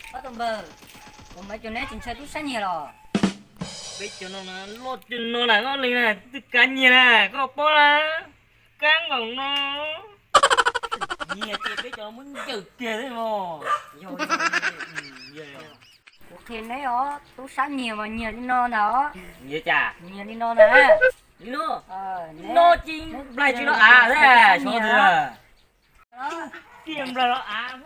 Ob tug npawg, ua mas cov neb tsis ntshai tub sab nyiag los? Peb cov no loj cov no na, koj li na twb kav nyiag na, koj paub na, kab nkaus no. Nyiag ces peb cov no muab ncaws kiag thiab mog. Kuv qhia neb os, tub sab nyiag mas nyiag li no ntag os. Nyiag cas? Nyiag li no ntag. Li no? Li no ces nplaig tsis los av thiab, xyov twg. Tiag nplaig los av.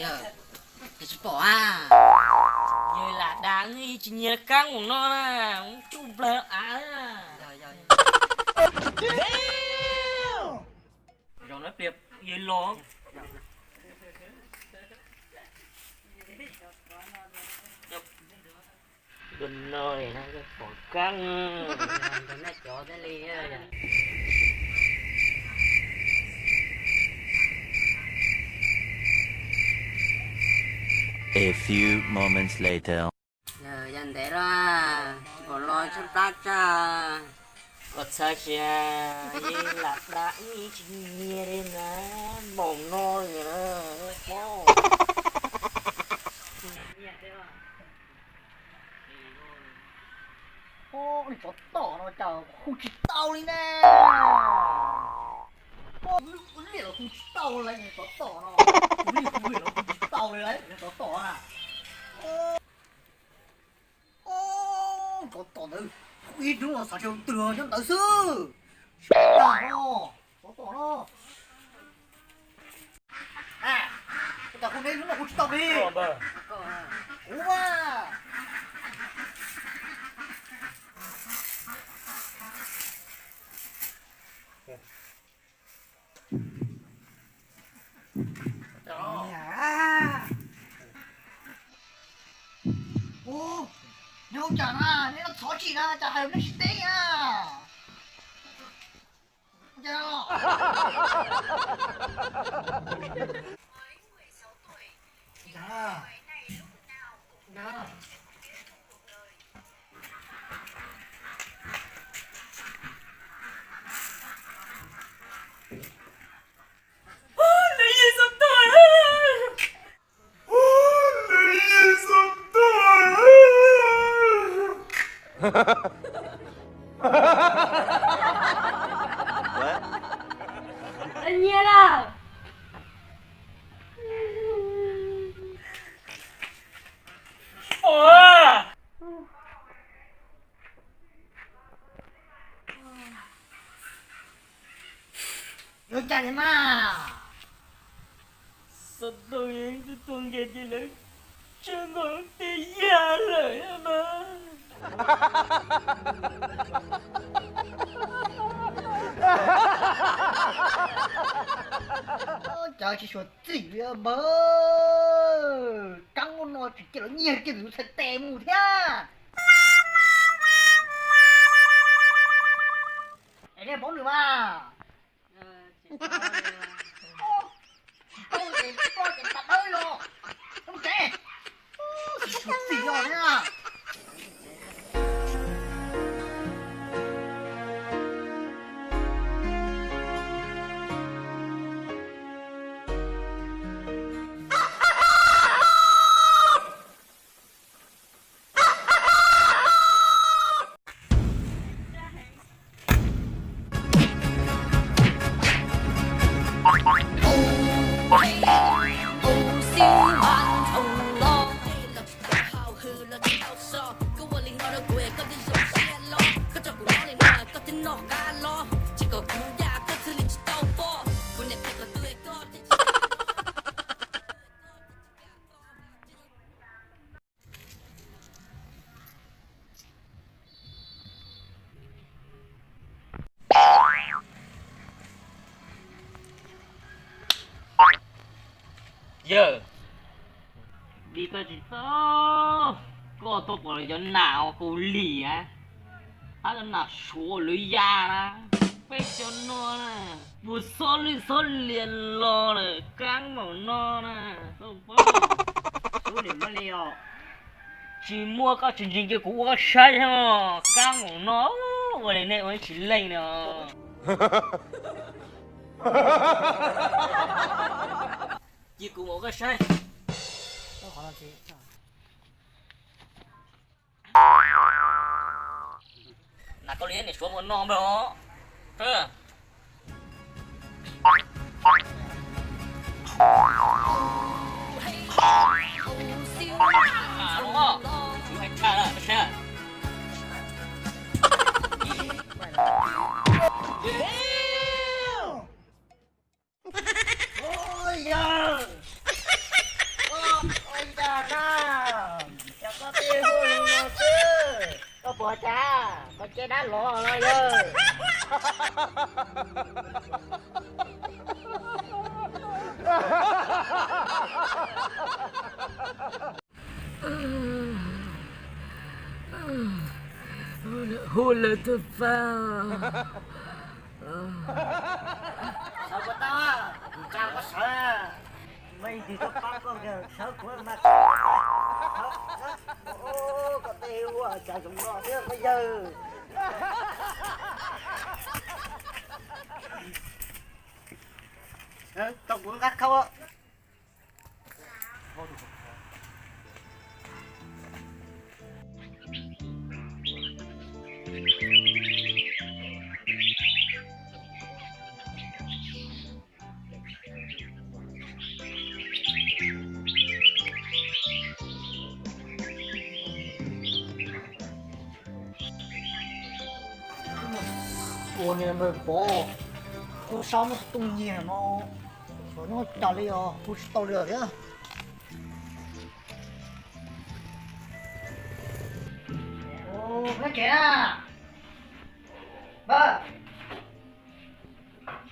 Yog, yog tsis pom a. Yog lam dag wb tsis nyiag kab npaum no na, wb tsuj nplaig av. Zaum no pliag yog los. Dua no pom kab. A few moments later. Yog ntev lawm, npaum no tshaib plab tshaj. Koj txhob sia, yog lam dag wb tsis nyiag li na, npaum no lawm. Tsov tom no cas hu tsis tau li ne. Liam los hu tsis tau li, tsov tom no. Hu li hu los hu tsis tau li, tsov tom na. Tsov tom ntawd, ib hnub no xav tsis tau twg nyob ntawd xwb. Siab tag no, tsov tom no. Ua cas hu neb hnub no hu tsis tau li? Kuv mas. Ub, neb ua cas na, neb no txhob tsim na, cas hais nej tsis teb na. Nyiag lawm. Yuav cas li mas. Xav tau yog ib tug tuag nkees ces lawv tsawg nkaus lub tiaj yaj lawm mas. Cas tsis suav txim li npawg, kab ub no tseem cia los nyiag kiag tus txhais tes mus thiab. Es nej paub nws mas. Tsis paub ces ploj ces tas dawb los. Ub tsev. Tsis suav txim os thiab. Yawg, di koj tsis tau, koj tuaj pom cov nam Kaus Lim a, ab, cov nam Suav lwm yam na, peb cov no na, puas xob lwj xob lias los lawm, kaab npaum no na, tsis muaj koj tsis ntseeg cia kuv ua koj saib, kaab npaum no, ua li nej ua tsis leej no. Cia kuv mus ua koj saib. Nam Kaus Lim niam Suav mus no npawg os. Ua yawg, koj ua cas na? Cas koj tej huaj li no xwb? Koj puas cas? Koj caj dab los los yawg. Hu lawv tus fab. Sawv puas tau? Kuv tsa koj sawv. Muaj ib tug tuaj pab koj, sawv kuv mas. Koj tej ua cas zoo no thiab koj yawg. Tau kuv nqa khau. Ua niag npawg Pov, kuv sab muab tus tub nyiag no, xyov nyob cas li os, hu tsis tau li lawm thiab. Nyob tsev na. Npawg,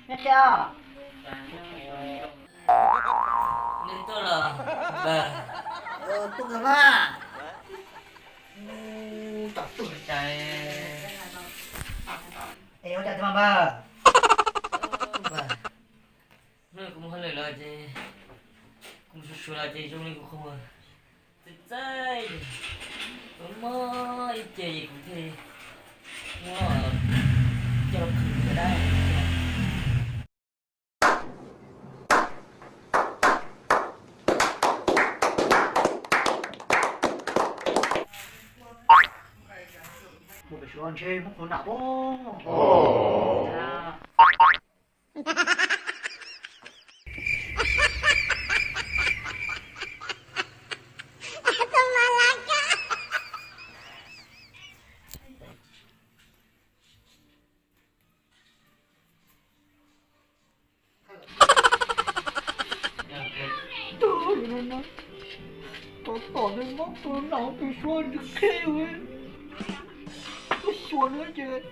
nyob tsev os. Nws tuaj los npawg? Tuaj nkaus mas. Tam tuaj cas. Es ua cas tus mas npawg? Npawg, hnub kuv mus hauj lwm los ces kuv mus suav suav los ces zoo li kuv qhov muag txaij txaij, kuv mob ib ce es kuv thiaj muab coj los qhwv ua dab. Mus pem suav ntshe muab qhov nam pob. Tag li no na, tos tom nws mob tus nam tus suav nws qhia, tus suav no ces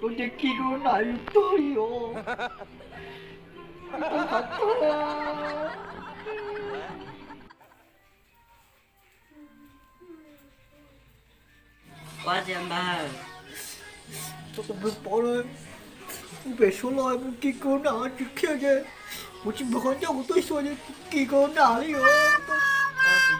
tus ces kis tus nam yus tuag li os. Tau qhov tuag. Ua cas npawg? Tau tus npawg Pov lawm, mus pem suav los mus kis kaus nam tsis qhia ces kuv tsis npawg qhov ncauj kuv tuaj xyuas ces kis kaus nam li os. Tsis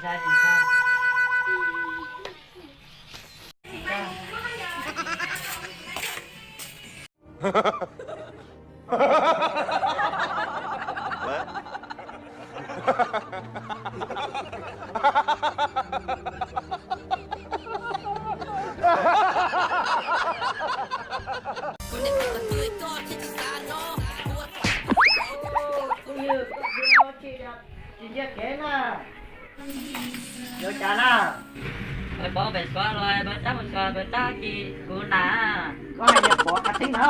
ntiaj kev na. Yuav cas na? Pov pem suav los pov tab mus suav pov tab kis kuv nam. Koj hais niag Pov Khav Theeb na,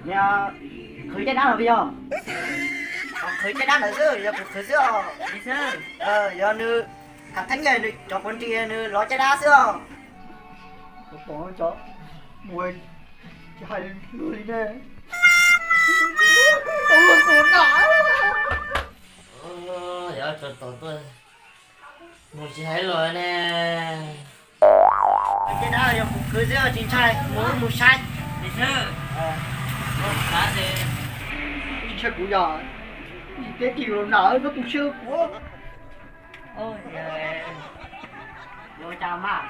niag qhwv caj dab los puas yog? Qhwv caj dab ntawd xwb, yog kuv qhwv xwb os. Yog nws Khav Theeb nws cov puav nris nws lov caj dab xwb os. Mus, tsis hais luag li ne, tau luag tus na. Yog tso tod tuaj, mus tsis hais luag ne. Caj dab yog kuv qhwv xwb tsis ntshai, mus mus saib. Tsis ntshai kuv yog, tsis teb kiag yus los nag, koj tu siab rau kuv. Yuav ua cas mas?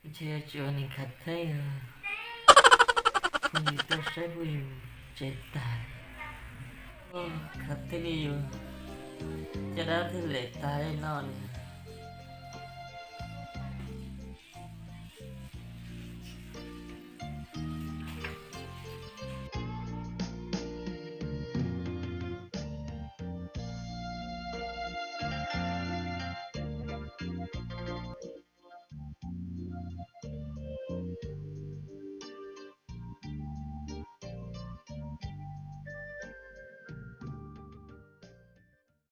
Ntshe yuav tsum ua niag Khav Theeb, phooj ywg tuaj saib phooj ywg tsev tag, Khav Theeb li yus caj dab thiaj lem tag li no li.